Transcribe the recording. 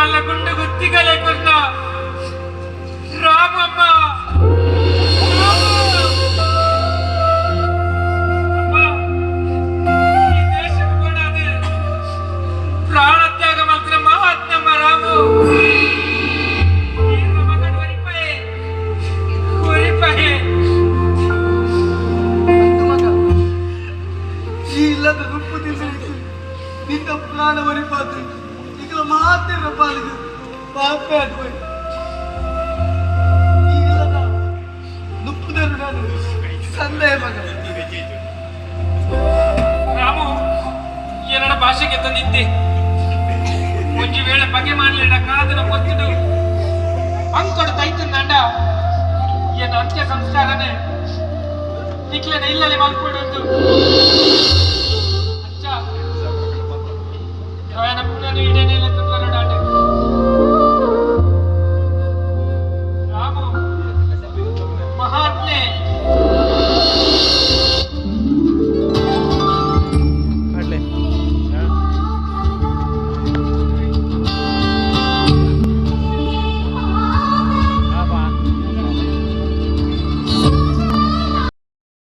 ಕಾಲ ಗುಂಡು ಗುತ್ತಿಗಲೆ ಕೊರ್ನ ರಾಮಮ್ಮ. ಅಮ್ಮ, ಈ ದೇಶಕ್ಕೆ ಬೋಡಾದ್ ಪ್ರಾಣತ್ಯಾಗ ಮಲ್ತಿನ ಮಹಾತ್ಮ ರಾಮು. ಈರ್ನ ಮಗನ್ ಒರಿಪಾಯೆ, ಒರಿಪಾಯೆ. ಅಂದು ಮಗ, ಈ ಇಲ್ಲದ ನುಪ್ಪು ತಿಂಗಳಿಗೆ ನಿನ್ನ ಪ್ರಾಣ ಒರಿಪಾತು. ಈಗಲ ಮಾತಿರ ಪಾಲಿಗೆ ಪಾಪೆ ಆದ್പോಯ್. ಈ ಇಲ್ಲದ ನುಪ್ಪುದರು ನಾನು ಸಂದೇಹ ಮಗ. ರಾಮು, ಏನಡ ಭಾಷೆಗೆ ತಂದಿದ್ದೆ. ಒಂಜಿ ವೇಳೆ ಬಗೆ ಮಾಡಲಿಲ್ಲ ಕಾದನ ಪೊತ್ತುಡು ಅಂಕೊಡು ತೈತಂದಂಡ, ಏನ ಅಂತ್ಯ ಸಂಸ್ಕಾರನೇ ನಿಕ್ಲೆನ ಇಲ್ಲಲ್ಲಿ ಮಲ್ಪಡುಂದು.